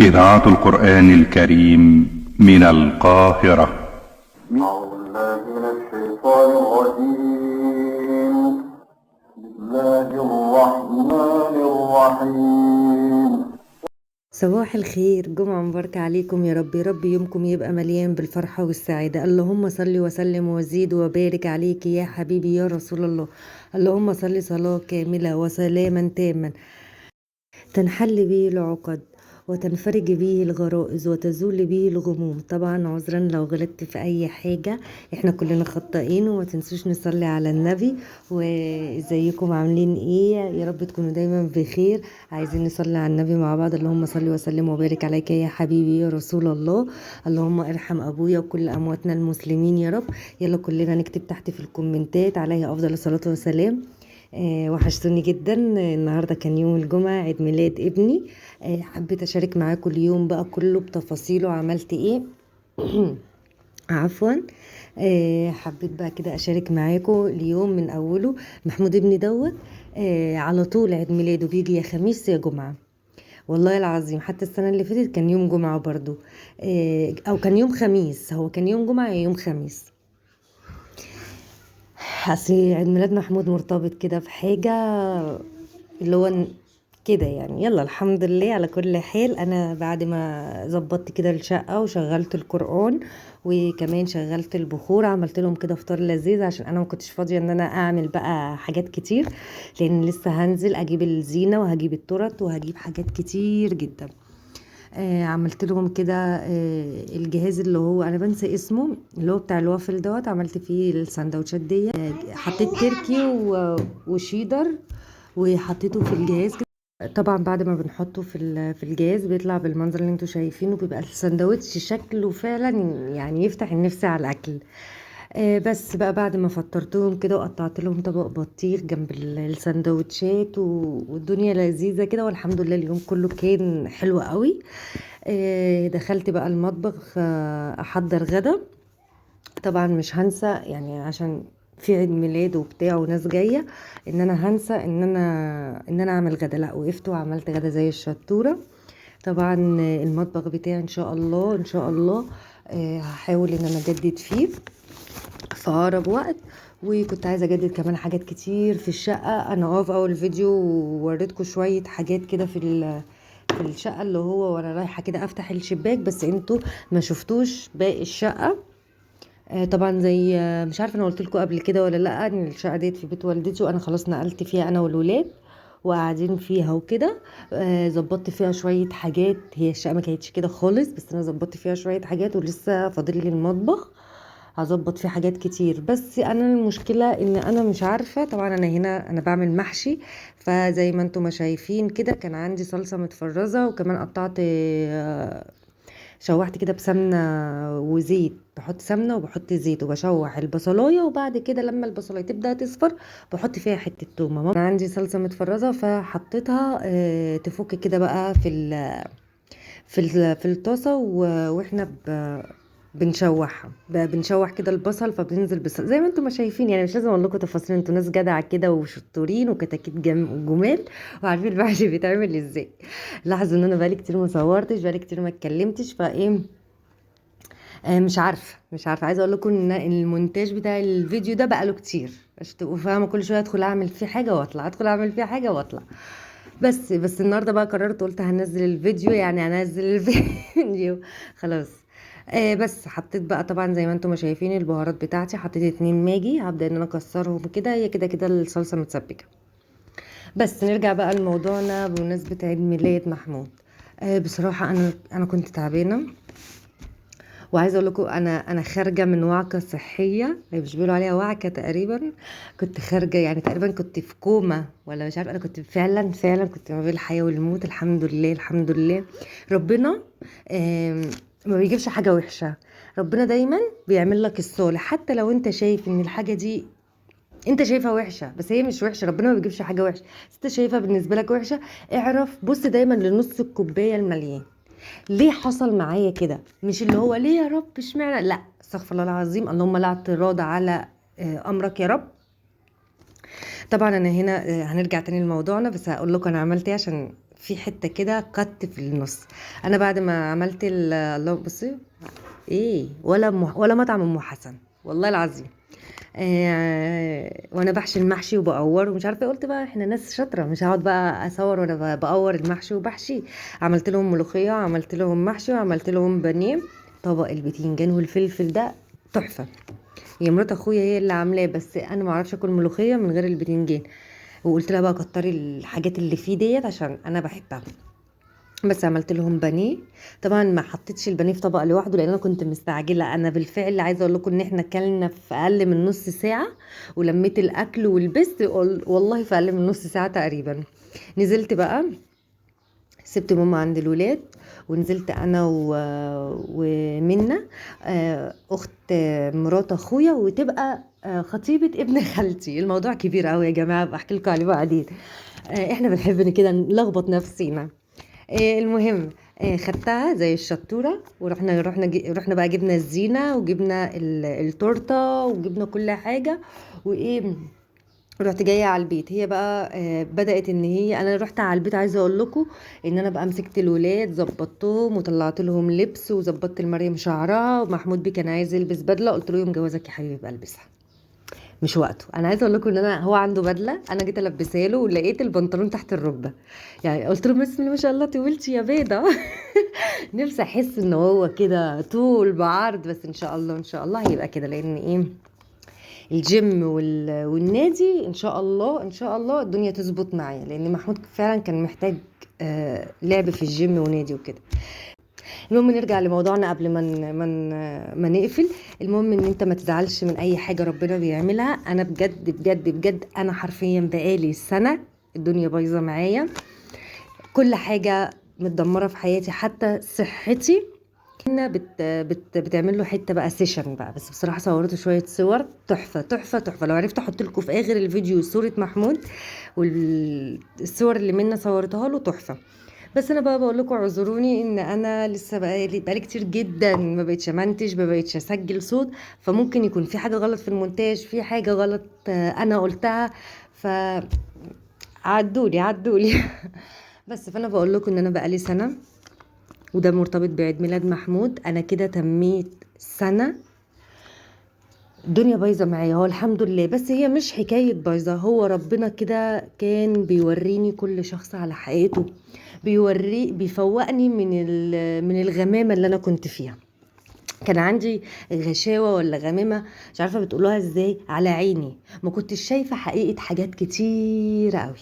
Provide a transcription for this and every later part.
إذاعة القرآن الكريم من القاهرة. أعوذ بالله من الشيطان الرجيم. بسم الله الرحمن الرحيم. صباح الخير، جمعة مباركة عليكم يا رب. يا رب يومكم يبقى مليان بالفرحة والسعادة. اللهم صل وسلم وزيد وبارك عليك يا حبيبي يا رسول الله. اللهم صل صلاة كاملة وسلاما تاما تنحل به العقد وتنفرج به الغرائز وتزول به الغموم. طبعا عذرا لو غلطت في اي حاجة، احنا كلنا خطائين، وما تنسوش نصلي على النبي. وازيكم عاملين ايه؟ يا رب تكونوا دايما بخير. عايزين نصلي على النبي مع بعض. اللهم صل وسلم وبارك عليك يا حبيبي يا رسول الله. اللهم ارحم ابويا وكل امواتنا المسلمين يا رب. يلا كلنا نكتب تحت في الكومنتات عليه افضل الصلاة والسلام. وحشتوني جدا. النهارده كان يوم الجمعة، عيد ميلاد ابني. حبيت اشارك معاكم اليوم بقى كله بتفاصيله، عملت ايه. عفوا، حبيت بقى كده اشارك معاكم اليوم من اوله. محمود ابني دوت على طول عيد ميلاده بيجي يا خميس يا جمعه، والله العظيم. حتى السنة اللي فاتت كان يوم جمعه برضو، او كان يوم خميس. هو كان يوم جمعه يا يوم خميس. اصل عيد ميلاد محمود مرتبط كده بحاجة اللي هو كده يعني. يلا الحمد لله على كل حال. انا بعد ما ظبطت كده الشقة وشغلت القرآن وكمان شغلت البخور، عملت لهم كده فطار لذيذ عشان انا ما كنتش فاضية ان انا اعمل بقى حاجات كتير، لان لسه هنزل اجيب الزينة وهجيب التورت وهجيب حاجات كتير جدا. عملت لهم كده الجهاز اللي هو انا بنسى اسمه، اللي هو بتاع الوافل دوت، عملت فيه السندوتشات دي. حطيت تركي وشيدر وحطيته في الجهاز كده. طبعا بعد ما بنحطه في الجهاز بيطلع بالمنظر اللي انتوا شايفينه، بيبقى السندوتش شكله فعلا يعني يفتح النفس على الاكل. بس بقى بعد ما فطرتهم كده وقطعت لهم طبق بطيخ جنب السندوتشات والدنيا لذيذة كده، والحمد لله اليوم كله كان حلو قوي. دخلت بقى المطبخ، احضر غدا. طبعا مش هنسى يعني عشان في عيد ميلاد وبتاع وناس جاية، ان انا هنسى ان انا اعمل غدا. لا، وقفت وعملت غدا زي الشطوره. طبعا المطبخ بتاعي ان شاء الله ان شاء الله، هحاول ان انا اجدد فيه في اقرب وقت. وكنت عايزه اجدد كمان حاجات كتير في الشقة. انا في اول فيديو ووريتكم شوية حاجات كده في الشقة اللي هو وانا رايحة كده افتح الشباك، بس انتوا ما شفتوش باقي الشقة. طبعا زي مش عارفه انا قلت لكم قبل كده ولا لا، ان الشقة ديت في بيت والدتي وانا خلاص نقلت فيها انا والولاد وقاعدين فيها وكده. ظبطت فيها شوية حاجات. هي الشقة ما كانتش كده خالص، بس انا ظبطت فيها شوية حاجات ولسه فاضل لي المطبخ هظبط فيه حاجات كتير. بس انا المشكلة ان انا مش عارفه. طبعا انا هنا انا بعمل محشي، فزي ما انتم ما شايفين كده كان عندي صلصه متفرزه، وكمان قطعت، شوحت كده بسمنه وزيت. بحط سمنه وبحط زيت وبشوح البصلايه، وبعد كده لما البصلايه تبدا تصفر بحط فيها حتة تومة. انا عندي صلصه متفرزه فحطيتها، تفك كده بقى في الطاسه، واحنا بنشوحها، بنشوح كده البصل، فبننزل بصل زي ما انتم ما شايفين. يعني مش لازم اقول لكم تفاصيل، انتوا ناس جدعه كده وشطورين وكتاكيت جمال وعارفين المحشي بيتعمل ازاي. لاحظوا ان انا بقالي كتير ما صورتش، بقالي كتير ما اتكلمتش، فايه مش عارفه، مش عارفه. عايزه اقول لكم ان المونتاج بتاع الفيديو ده بقاله كتير عشان تبقوا فاهمه. كل شوية ادخل اعمل فيه حاجة واطلع، ادخل اعمل فيه حاجة واطلع. بس النهارده بقى قررت، قلت هنزل الفيديو، يعني هنزل الفيديو خلاص. بس حطيت بقى طبعا زي ما انتم ما شايفين البهارات بتاعتي، حطيت 2 ماجي، هبدا ان انا اكسرهم كده. هي كده كده الصلصه متسبكه. بس نرجع بقى لموضوعنا بمناسبة عيد ميلاد محمود. بصراحة انا كنت تعبانة، وعايزه اقول لكم انا خارجه من وعكه صحية، هي مش بيقولوا عليها وعكه تقريبا. كنت خارجه يعني تقريبا كنت في كوما ولا مش عارفه. انا كنت فعلا فعلا كنت ما بين الحياة والموت. الحمد لله الحمد لله. ربنا ما بيجيبش حاجة وحشة، ربنا دايما بيعمل لك الصالح، حتى لو انت شايف ان الحاجة دي انت شايفها وحشة، بس هي مش وحشة. ربنا ما بيجيبش حاجة وحشة، بس انت شايفها بالنسبة لك وحشة. اعرف بص دايما لنص الكوباية المليان. ليه حصل معايا كده؟ مش اللي هو ليه يا رب اشمعنى، لا استغفر الله العظيم، اللهم لا اعتراض على امرك يا رب. طبعا انا هنا هنرجع تاني لموضوعنا، بس هقول لكم انا عملت ايه عشان في حتة كده cut في النص. انا بعد ما عملت الله، بصي ايه، ولا مطعم ام حسن والله العظيم. وانا بحشي المحشي وبقوره ومش عارفه، قلت بقى احنا ناس شاطرة، مش هقعد بقى اصور وانا بقور المحشي وبحشي. عملت لهم ملوخية، وعملت لهم محشي، وعملت لهم بانيه. طبق البتنجان والفلفل ده تحفة، هي مرات اخويا هي اللي عاملاه، بس انا ما اعرفش اكل ملوخية من غير البتنجان، وقلت لها بقى كتري الحاجات اللي فيه ديت عشان انا بحبها. بس عملت لهم بانيه، طبعا ما حطيتش البانيه في طبق لوحده لان انا كنت مستعجلة. انا بالفعل عايزه اقول لكم ان احنا كلنا في اقل من نص ساعة، ولميت الاكل ولبست والله في اقل من نص ساعة تقريبا. نزلت بقى، سبت ماما عند الولاد، ونزلت انا ومنى، اخت مرات اخويا، وتبقى خطيبه ابن خالتي. الموضوع كبير قوي يا جماعة، بحكي لكم عليه بعدين. احنا بنحب كده نلخبط نفسينا. المهم، خدتها زي الشطوره، ورحنا رحنا بقى جبنا الزينة، وجبنا التورتة، وجبنا كل حاجة، وايه، رحت جاية على البيت. هي بقى بدات ان هي، انا رحت على البيت عايزه اقول لكم ان انا بقى مسكت الولاد ظبطتهم وطلعت لهم لبس، وظبطت لمريم شعرها، ومحمود بيه كان عايز يلبس بدله، قلت له يوم جوازك يا حبيبي بقى البسها، مش وقته. انا عايزه اقول لكم ان انا هو عنده بدله، انا جيت البسها له ولقيت البنطلون تحت الركبة، يعني قلت له بسم الله ما شاء الله طولتي يا بيضة. نفسي احس ان هو كده طول بعرض، بس ان شاء الله ان شاء الله هيبقى كده، لان ايه الجيم والنادي ان شاء الله ان شاء الله الدنيا تظبط معايا، لان محمود فعلا كان محتاج لعب في الجيم ونادي وكده. المهم نرجع لموضوعنا قبل ما نقفل. المهم ان انت ما تزعلش من اي حاجة ربنا بيعملها. انا بجد بجد بجد انا حرفيا بقالي سنة الدنيا بايظة معايا، كل حاجة متدمره في حياتي، حتى صحتي. بتعمل له حتة بقى session بقى، بس بصراحة صورته شوية صور تحفة تحفة تحفة. لو عرفت احط لكم في اخر الفيديو صوره محمود والصور اللي منا صورتها له تحفة. بس انا بقى بقول لكم اعذروني ان انا لسه بقالي كتير جدا ما بقتش امنتج، ما بقتش اسجل صوت، فممكن يكون في حاجة غلط في المونتاج، في حاجة غلط انا قلتها، ف عدولي عدولي. بس فانا بقول لكم ان انا بقالي سنة، وده مرتبط بعيد ميلاد محمود، انا كده تميت سنة الدنيا بايظة معايا. هو الحمد لله، بس هي مش حكاية بايظة، هو ربنا كده كان بيوريني كل شخص على حقيقته، بيفوقني من الغمامة اللي انا كنت فيها. كان عندي غشاوة ولا غمامه مش عارفه بتقولوها ازاي على عيني، ما كنتش شايفه حقيقة حاجات كتير قوي.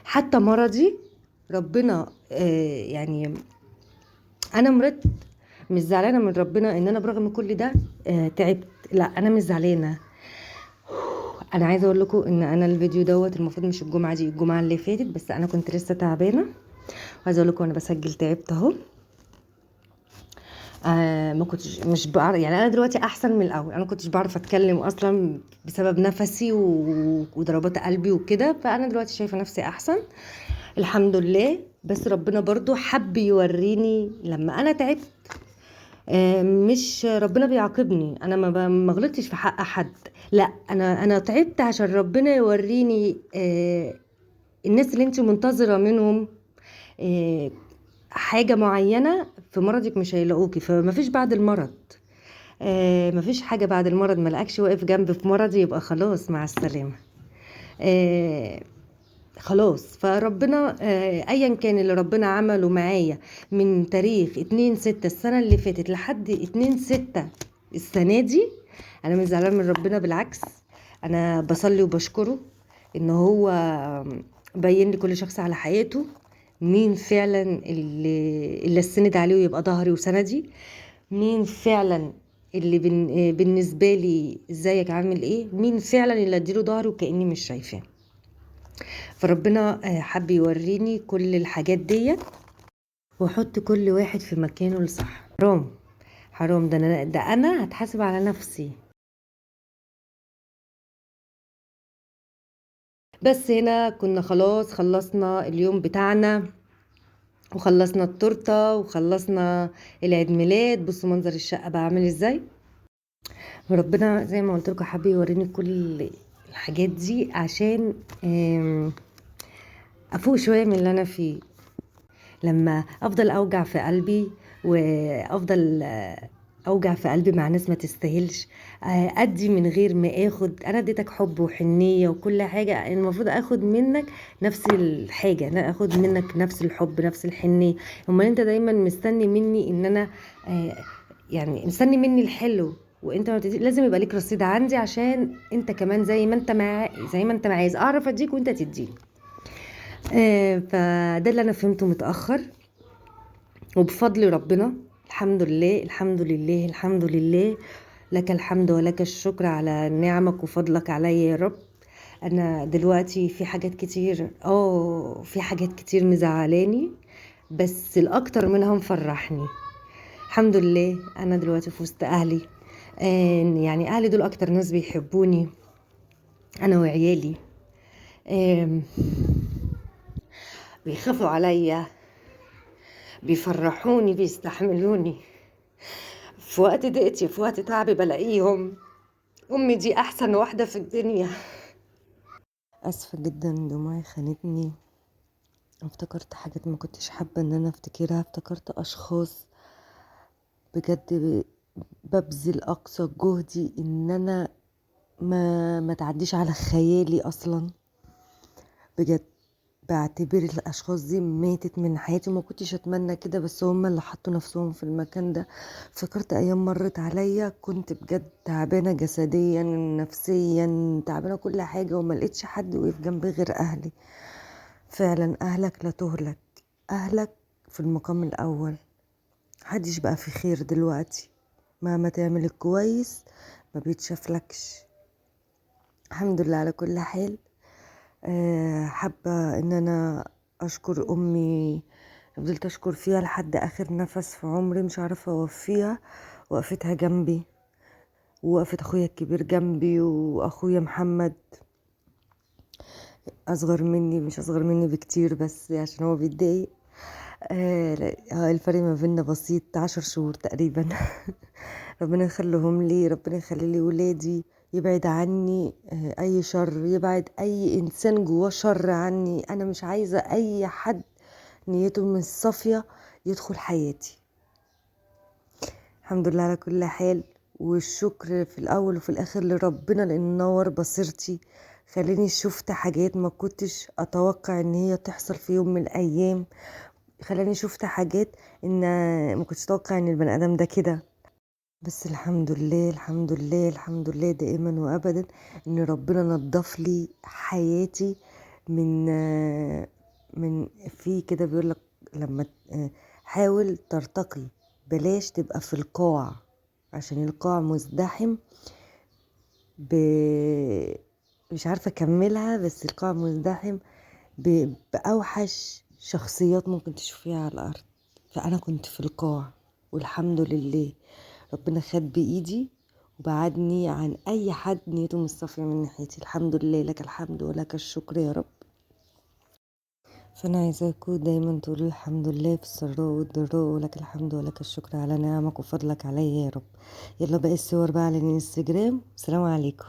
حتى مرضي ربنا يعني انا مرضت مش زعلانة من ربنا ان انا برغم كل ده تعبت، لا انا مش زعلانة. انا عايزه اقول لكم ان انا الفيديو دوت المفروض مش الجمعة دي، الجمعة اللي فاتت، بس انا كنت لسه تعبانة. وعايزه اقول لكم انا بسجل تعبت اهو، ما كنتش مش بعرف، يعني انا دلوقتي احسن من الاول، انا ما كنتش بعرف اتكلم اصلا بسبب نفسي وضربات قلبي وكده، فانا دلوقتي شايفه نفسي احسن الحمد لله. بس ربنا برضو حب يوريني لما انا تعبت، مش ربنا بيعاقبني، انا ما غلطتش في حق حد، لا انا تعبت عشان ربنا يوريني الناس اللي انت منتظره منهم حاجة معينة في مرضك مش هيلاقوكي. فما فيش بعد المرض، ما فيش حاجة بعد المرض، ما لقاكش واقف جنب في مرضي يبقى خلاص مع السلامة، خلاص. فربنا ايا كان اللي ربنا عمله معايا من تاريخ 2/6 السنة اللي فاتت لحد 2/6 السنة دي، انا مش زعلانة من ربنا، بالعكس انا بصلي وبشكره ان هو بين لكل شخص على حقيقته، مين فعلا اللي استند عليه ويبقى ظهري وسندي، مين فعلا اللي بالنسبة لي ازيك عامل ايه، مين فعلا اللي اديله ظهري وكاني مش شايفاه. فربنا حب يوريني كل الحاجات ديت واحط كل واحد في مكانه الصح. حرام حرام، ده انا هتحاسب على نفسي. بس هنا كنا خلاص خلصنا اليوم بتاعنا، وخلصنا التورتة، وخلصنا العيد ميلاد. بصوا منظر الشقة بقى عامل ازاي. ربنا زي ما قلت لكم حب يوريني كل الحاجات دي عشان افوق شوية من اللي انا فيه. لما افضل اوجع في قلبي وافضل اوجع في قلبي مع ناس ما تستاهلش، ادي من غير ما اخد. انا اديتك حب وحنيه وكل حاجة، المفروض اخد منك نفس الحاجة، انا اخد منك نفس الحب نفس الحنيه. امال انت دايما مستني مني ان انا يعني مستني مني الحلو، وانت ما بتدي، لازم يبقى ليك رصيد عندي عشان انت كمان زي ما انت مع زي ما انت عايز اعرف اديك وانت تديني. فده اللي انا فهمته متاخر، وبفضل ربنا الحمد لله الحمد لله الحمد لله، لك الحمد ولك الشكر على نعمك وفضلك عليا يا رب. انا دلوقتي في حاجات كتير، في حاجات كتير مزعلاني، بس الاكتر منها مفرحني الحمد لله. انا دلوقتي في وسط اهلي، يعني اهلي دول اكتر ناس بيحبوني، انا وعيالي، بيخافوا عليا، بيفرحوني، بيستحملوني في وقت ضيقتي، في وقت تعبي بلاقيهم. امي دي احسن واحدة في الدنيا. اسفه جدا دموعي خانتني، افتكرت حاجات ما كنتش حابة ان انا افتكرها، افتكرت اشخاص بجد ببذل اقصى جهدي ان انا ما تعديش على خيالي اصلا. بجد بعتبر الاشخاص دي ماتت من حياتي، وما كنتش اتمنى كده، بس هم اللي حطوا نفسهم في المكان ده. فكرت ايام مرت عليا كنت بجد تعبانة جسديا نفسيا، تعبانة كل حاجة، وما لقيتش حد وقف جنبي غير اهلي. فعلا اهلك لا تهلك، اهلك في المقام الاول. محدش بقى في خير دلوقتي، مهما تعمل الكويس ما بيتشافلكش. الحمد لله على كل حال. حابة ان انا اشكر امي، فضلت اشكر فيها لحد اخر نفس في عمري، مش عارفة اوفيها. وقفتها جنبي، ووقفت اخويا الكبير جنبي، واخويا محمد اصغر مني، مش اصغر مني بكتير بس عشان هو بيتضايق. الفرق ما بيننا بسيط، 10 شهور تقريبا. ربنا يخليهم لي، ربنا يخلي لي ولادي، يبعد عني اي شر، يبعد اي انسان جواه شر عني. انا مش عايزه اي حد نيته مش صافية يدخل حياتي. الحمد لله على كل حال، والشكر في الاول وفي الاخر لربنا، لان نور بصيرتي، خليني شفت حاجات ما كنتش اتوقع ان هي تحصل في يوم من الايام، خلاني شفت حاجات ان ما كنتش اتوقع ان البني ادم ده كده. بس الحمد لله الحمد لله الحمد لله دائما وابدا ان ربنا نظف لي حياتي من في كده. بيقول لك لما حاول ترتقي، بلاش تبقى في القاع، عشان القاع مزدحم مش عارفه اكملها، بس القاع مزدحم باوحش شخصيات ممكن تشوفيها على الارض. فانا كنت في القاع، والحمد لله ربنا خد بايدي وبعدني عن اي حد نيته مش صافية من ناحيتي. الحمد لله، لك الحمد ولك الشكر يا رب. فانا عايزاكم دايما تقولوا الحمد لله في السراء والضراء، ولك الحمد ولك الشكر على نعمك وفضلك عليا يا رب. يلا باقي الصور بقى على الانستجرام. السلام عليكم.